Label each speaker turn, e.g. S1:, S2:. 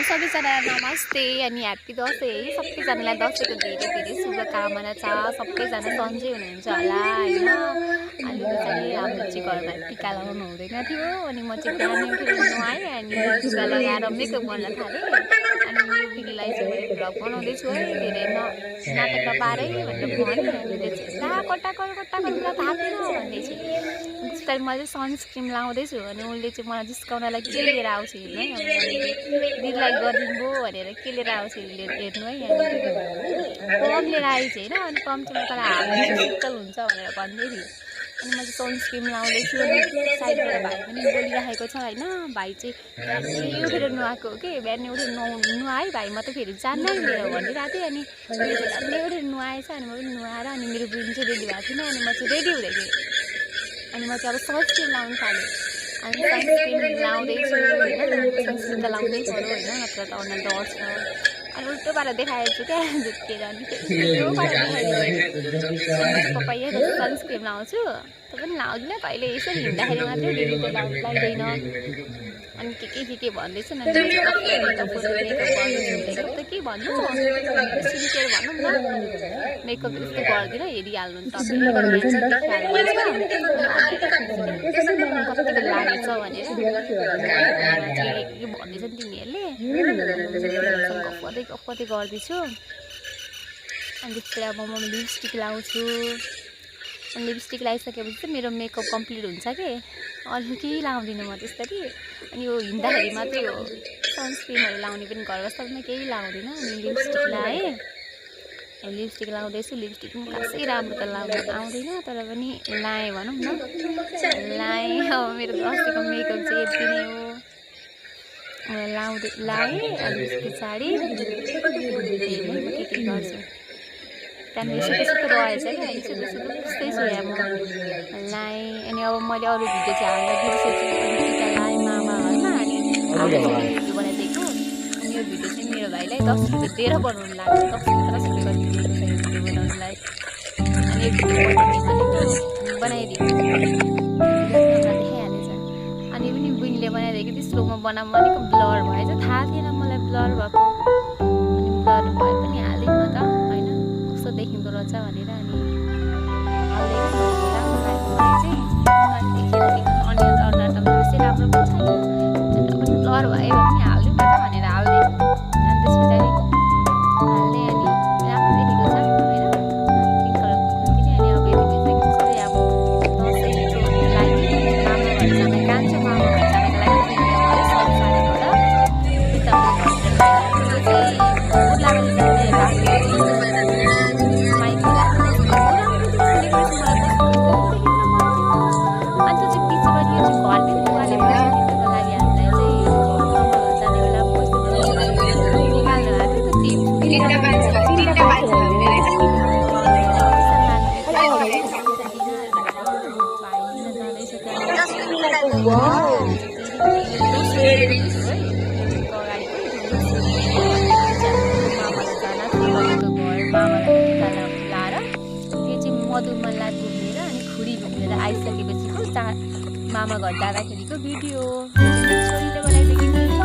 S1: सबैजना नमस्ते अनि ह्याप्पी दसैँ है। सबैजनालाई दसैँको धेरै धेरै शुभकामना छ। सबैजना सन्चै हुनुहुन्छ होला होइन। अनि त्यसरी हाम्रो चाहिँ घरमा टिका लगाउनु हुँदैन थियो अनि म चाहिँ बिहानै उठेर नुहाएँ अनि टिका लगाएर मेकअप गर्न थालेँ। अनि यो बिल्लीलाई चाहिँ मैले भ्लग बनाउँदैछु है, धेरै नाटक नपारे भनेर भने अनि चाहिँ ला कट्टाकर कट्टाकर पुरा थापेर भन्दै चाहिँ त्यसरी मैले सनस्क्रिन लाउँदैछु अनि उसले चाहिँ मलाई जिस्काउनलाई के लिएर आउँछ हेर्नु है। अब दिदीलाई गरिदिनु भनेर के लिएर आउँछ हेर्नु है। पम लिएर आएछ होइन अनि पम चाहिँ म तँलाई हाल्नु शीतल हुन्छ भनेर भन्दै थिएँ। अनि म चाहिँ सनस्क्रिन लाउँदैछु अनि साइडबाट भाइ पनि बोलिराखेको छ होइन। भाइ चाहिँ बिहानै उठेर नुहाएको हो कि, बिहानै उठेर नुहाएँ भाइ म त फेरि जान्न लिएर भनिरहेको थिएँ। अनि बिहानै उठेर नुहाएछ अनि म पनि नुहाएर अनि मेरो बुढी चाहिँ रेडी भएको थिएन अनि म चाहिँ रेडी हुँदै थिएँ। अनि म चाहिँ अब सनस्क्रिन लाउनु थालेँ अनि सनस्क्रिन लाउँदैछु होइन। सनस्क्रिन त लाउँदै पऱ्यो होइन, नत्र त अनुहार डढ्छ। अनि उल्टो पारा देखाएछु क्या झुक्केर अनि उल्टो पारा देखाइदिएँ। पपाइया सनस्क्रिन लाउँछु त पनि लाउँदिनँ कहिले, यसरी हिँड्दाखेरि मात्रै डेली त लाउँदैन। अनि के भन्दैछ नि मेकअप त के भन्नु स्किन केयर भनौँ न, मेकअप त त्यस्तो गर्दिनँ हेरिहाल्नु नि तपाईँ कतिको लागेछ भनेर के भन्दैछ नि तिमीहरूले गफ कति गर्दैछु। अनि त्यसपछि अब म लिपस्टिक लाउँछु। अनि लिपस्टिक लगाइसकेपछि चाहिँ मेरो मेकअप कम्प्लिट हुन्छ कि अरू केही लाउँदिनँ म त्यसरी। अनि यो हिँड्दाखेरि मात्रै हो सनस्क्रिनहरू लाउने पनि घर वास्तवमा केही लाउँदिनँ। अनि लिपस्टिक लाएँ, लिपस्टिक लाउँदैछु। लिपस्टिक पनि खासै राम्रो त लाउनु आउँदैन तर पनि लाएँ भनौँ न, लाएँ। अब मेरो अस्तिको मेकअप चाहिँ यति नै हो। लाएँ अनि त्यस पछाडि हेर्नु म के गर्छु। त्यहाँदेखि सुतो रहेछ कि सुतो पुस्दैछु यहाँ म लाएँ। अनि अब मैले अरू भिडियो चाहिँ हाल्दा बिर्सेछु अनि टिका लाएँ मामा घरमा अनि आज चाहिँ भिडियो बनाइदिएको। अनि यो भिडियो चाहिँ मेरो भाइलाई 10 रुपियाँ दिएर बनाउनु लाग्यो, 10-15 रुपियाँ गरी दिएको छ यो भिडियो बनाउनुलाई। अनि यो भिडियो बनाइदिएको बनाइदिएको देखाइहालेछ। अनि पनि बुइनले बनाइदिएको थियो स्लोमा बनाऊँ भनेको ब्लर भएछ, थाहा थिएन मलाई ब्लर भएको। अनि ब्लर भए पनि हालिदिउँ न त होइन कस्तो देखिँदो रहेछ भनेर। अनि हालिदिएको राम्रो लाग्यो मलाई चाहिँ। अनि अनुहार त बेसी राम्रो पनि छैन पनि ब्लर भयो भने हालिदिउँ न त भनेर हालिदिएँ। अनि त्यस पछाडि हाल्दै अनि राम्रो देखेको छ होइन पिङ्क कलरको कुर्ती। अनि अब यति भइसकेपछि चाहिँ अब दसैँको लागि मामा घर जान कान्छो मामा घर जानको लागि पुग्यो सनसारीबाट मधुमनलाई घुमेर अनि खुडी घुमेर आइसकेपछि मामा घर जाँदाखेरिको भिडियो छोरीले बनाइदिएको।